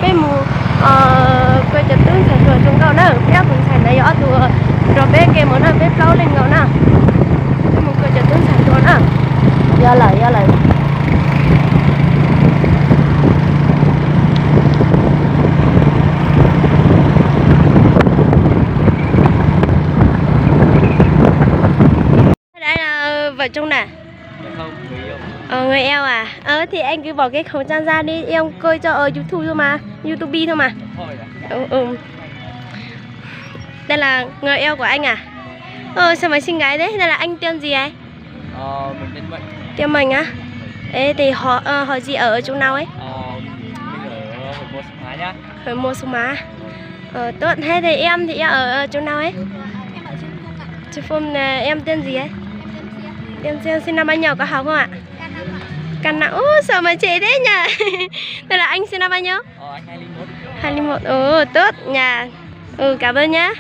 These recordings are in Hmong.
Peb mus kawm cov tub ntxhais hluas zoo nkauj na, peb ob tug ntxhais ntawd yog ob tug nrog peb ke mus na, peb plaub leej nkaus na. Peb mus kawm cov tub ntxhais hluas na. Yog lawm, yog lawm. Vợ chồng nè. Ờ, người yêu à? Ờ, thì anh cứ bỏ cái khẩu trang ra đi, em coi cho ở YouTube thôi mà, YouTube thôi mà. Thôi à? Ừ, ừ. Đây là người yêu của anh à? Ờ, sao mà xinh gái thế? Đây là anh tên gì ấy? Ờ, mình tên Mệnh. Tên Mệnh á? Ê, thì họ, ờ, họ gì ở, ở chỗ nào ấy? Ờ, mình ở Hủa Mùa Sông Há nhá. Hủa Mùa Sông Há. Ờ, tốt. Thế thì em thì em ở, ở chỗ nào ấy? Em ở Trường Phung ạ. Trường Phung là em tên gì ấy? Em tên Siêu. Em Siêu sinh năm bao nhiêu, có học không ạ? K năm ạ. K năm. Ú, sao mà trẻ thế nhỉ? Đây là anh sinh năm bao nhiêu? Ờ, anh hai không một. Hai không một. Ồ, tốt nha. Ừ, cảm ơn nhá.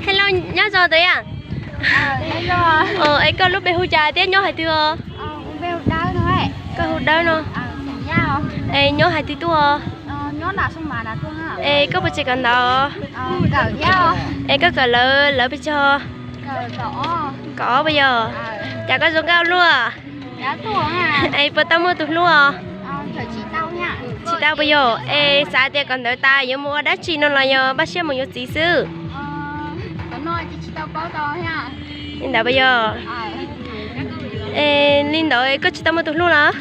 Hello, nyob zoo tus yam. Ê, koj lub npe hu cas thiab nyob hais twg os? Koj hu Dawb no. Es nyob hais twg tuaj os? Es koj puas tseem kawm ntawv? Es koj kawm lawv, lawv pes tsawg? Kaum ob puas yog? Cas koj zoo nkauj luaj. Es puas tau muaj tus hlub os? Tsis tau puas yog? Es xav tias kawm ntawv tas yuav mus ua dab tsi no los yog npaj siab mus yuav txiv xwb? Li ntawd puas yog? Es li ntawd koj tsis tau muaj tus hlub los?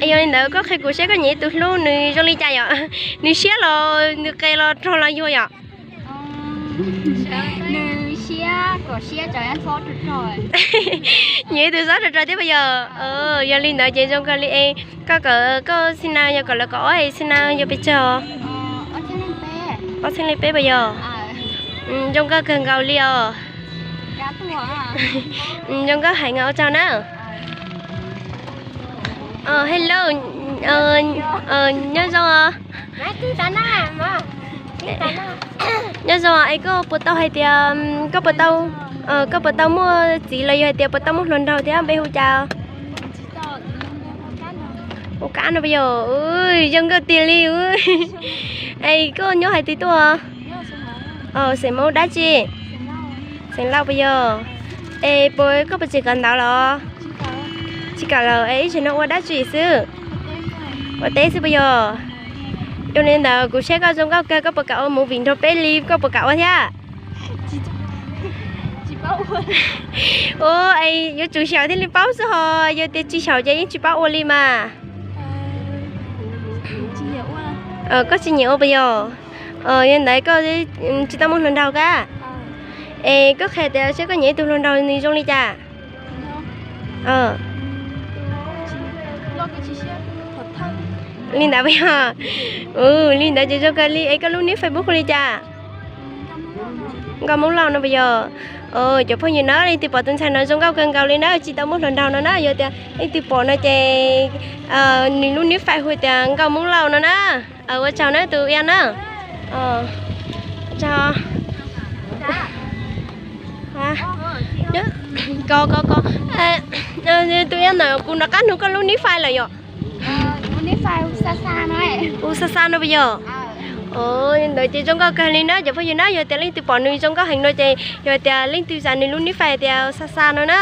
Es yog li ntawd koj qhia kuv saib koj nyiam tus hlub nws zoo li cas yom? Nws siab los nws qes los rog los yuag yom? Nyiam tus xob rog rog thiab puas yog? Yog li ntawd ces zoo kawg li es koj kawm koj xi na yog kawm lawv kaum ob es xi na yog pes tsawg? Ob txhiab leej peb puas yog? Zoo nkauj kawg nkaus li os. Zoo nkauj heev, ua tsaug na. Hello, nyob zoo os. Nyob zoo, es koj puas tau hais tias koj puas tau, koj puas tau muaj txiv los yog hais tias puas tau muaj hluas nraug thiab npe hu cas? Ua Kab no puas yog? Zoo nkauj tiag li. Es koj nyob hais twg tuaj? Xeem Hmoob dab tsi? Xeem Lauj puas yog? Es puas koj puas tseem kawm ntawv los? Tsis kawm lawm, es ib tsam no ua dab tsi xwb? Ua teb xwb puas yog? Yog li ntawd kuv saib koj zoo nkauj kawg, koj puas kam ua movie nrog peb li, koj puas kam ua thiab? Ua, es yuav tsum xyaum thiaj li paub xwb ho, yog tias tsis xyaum ces yeej tsis paub ua li mas. Koj tsis nyiam ua puas yog? Yog ntawd koj tsis tau muaj hluas nraug kab. Es koj qhia tias saib koj nyiam ib tug hluas nraug nws zoo li cas? Li ntawd puas yog? Li ntawd ces zoo kawg li. Es koj lub nick Facebook hu li cas? Nkauj Hmoob Lauj no puas yog? Cov phooj ywg na, leej twg pom tus ntxhais no zoo nkauj kawg nkaus li na, tsis tau muaj hluas nraug no na, yog tias leej twg pom no ces nws lub nick Face hu tias Nkauj Hmoob Lauj no na. Ua tsaug na tus Iab na. Tsaug. Ko ko ko. Tus Iab ntawm kuv nov qab hnov koj lub nick Face lawm yom? Hu Xa Xa no puas yog? Ntawd ces zoo nkauj kawg li na cov phooj ywg na, yog tias leej twg pom nws zoo nkauj heev no ces yog tias leej twg xav nws lub nick Face tias Xa Xa no na.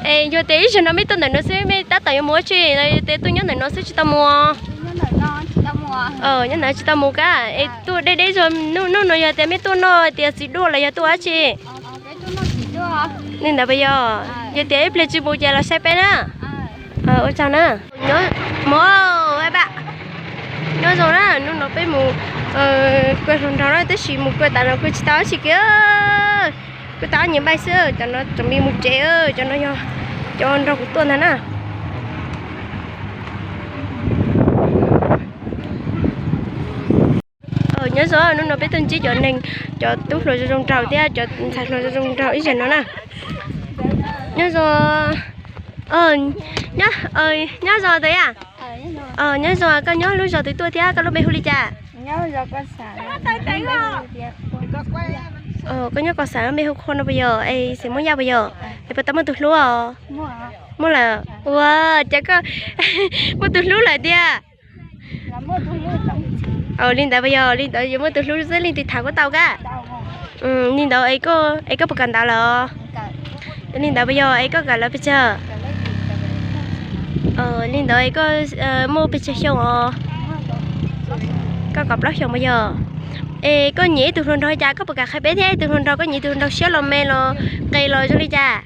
Es yog tias ib zaug no mej tuaj ntawm no xwb mej tab tom yuav mus ua tsi los yog tias tuaj nyob ntawm no xwb tsis tau mus? Nyob ntawd tsis tau mus kab. Es tuaj deb deb zog, hnub no yog tias mej tuaj noj tias txiv duaj los yog tuaj dab tsi? Li ntawd puas yog? Yog tias ib pliag tsis mus ces los saib peb na. Ua tsaug na. Nyob zoo na, hnub no peb mus kawm hluas nraug na, tab sis mus kawm tas los kawm tsis tau dab tsi kiag. Kawm tau ob nyuag npaij xwb, cov no tseem me mus tsev, cov no yog cov nrog kuv tuaj ntag na. Nyob zoo, hnub no peb tuaj ntsib cov neeg, cov tub hluas zoo zoo nraug thiab cov ntxhais hluas zoo zoo nraug ib zaug no na. Nyob zoo, nyob zoo tus Iab. Nyob zoo, koj nyob lub zos twg tuaj thiab koj lub npe hu li cas? Koj nyob Kos Xav npe hu Khua no puas yog? Es xeem Hmoob Yaj puas yog? Es puas tau muaj tus hlub os? Muaj lawm. Ua cas koj muaj tus hlub lawm tiag? Li ntawd puas yog? Li ntawd yuav muaj tus hlub xwb leej twg tham kuj tau kab. Li ntawd es koj puas kawm ntawv lawm? Li ntawd puas yog? Es koj kawm lawv pes tsawg? Li ntawd es koj muaj pes tsawg xyoo os? Koj kaum plaub xyoos puas yog? Es koj nyiam ib tug hluas nraug cas koj puas kam qhia peb thiab? Ib tug hluas nraug koj nyiam tus hluas nraug siab los me los qe los zoo li cas?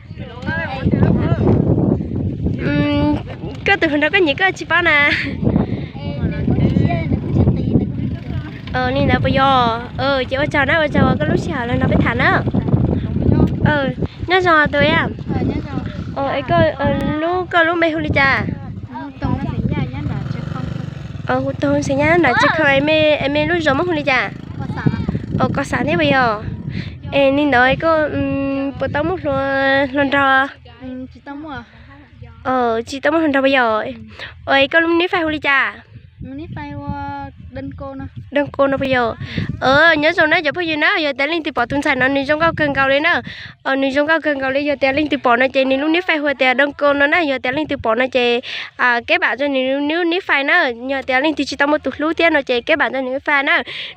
Koj tus hluas nraug koj nyiam koj tsis paub na. Li ntawd puas yog? Ces ua tsaug na, ua tsaug koj lub sij hawm los nrog peb tham na. Nyob zoo tus ib. Es koj lub, koj lub npe hu li cas? Hu Toog, xeem Nyab nram Tsev Khoo. Es me lub zos muab hu li cas? Kos Xav thiab puas yog? Es li ntawd koj puas tau muaj hluas nraug? Tsis tau muaj hluas nraug puas yog? Es koj lub nif fais hu li cas? Dab Ko no puas yog? Nyob zoo na cov phooj ywg na, yog tias leej twg pom tus ntxhais no nws zoo nkauj kawg nkaus li na. Nws zoo nkauj kawg nkaus li, yog tias leej twg pom no ces nws lub nif fais hu tias Dab Ko no na. Yog tias leej twg pom no ces keb vam rau nws lub nif fais na. Yog tias leej twg tsis tau muaj tus hlub thiab no ces keb vam rau nws nif fais na.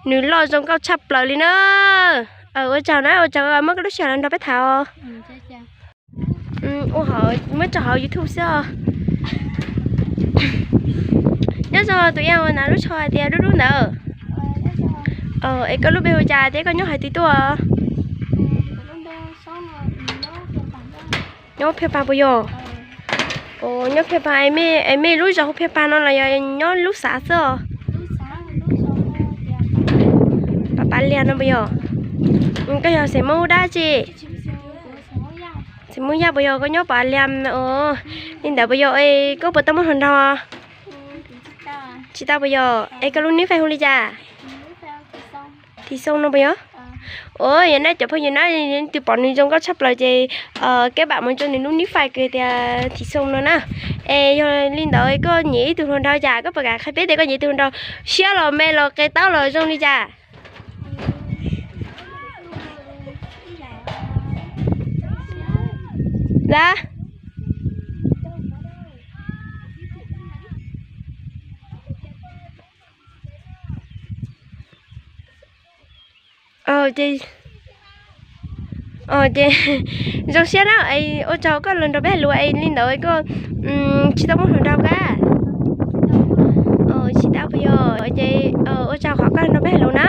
Nws loj zoo nkauj tshaj plaws li na. Ua tsaug na, ua tsaug muab koj lub sij hawm los nrog peb tham os. Ua hauv, muab tso hauv YouTube xwb os. Nyob zoo tus ib, ua nas lub tsho hais tias Dub Dub ntawd. Es koj lub npe hu cas thiab koj nyob hais twg tuaj? Nyob Phia Pag puas yog? Nyob Phia Pag, es mej lub zos hu Phia Pag no los yog nyob lub xav xwb os? Pab Pab Liag no puas yog? Koj yog xeem Hmoob dab tsi? Xeem Hmoob Yaj puas yog? Koj nyob Pab Liag os. Li ntawd puas yog? Koj puas tau muaj hluas nraug? Tsis tau puas yog? Es koj lub nif fais hu li cas? Thim Xoo no puas yog? Yog nej cov phooj ywg na, leej twg pom nws zoo nkauj tshaj plaws ces keb vam mus rau nws lub nif fais kws tias Thim Xoo no na. Es yog li ntawd koj nyiam ib tug hluas nraug cas koj puas kam qhia peb tias koj nyiam ib tug hluas nraug siab los me los qe taub los zoo li cas? Lab. Ces zoo siab na, ua tsaug koj los nrog peb hais lus, es li ntawd koj tsis tau muaj hluas nraug kab? Tsis tau puas yog? Ces ua tsaug qhov koj nrog peb hais lus na.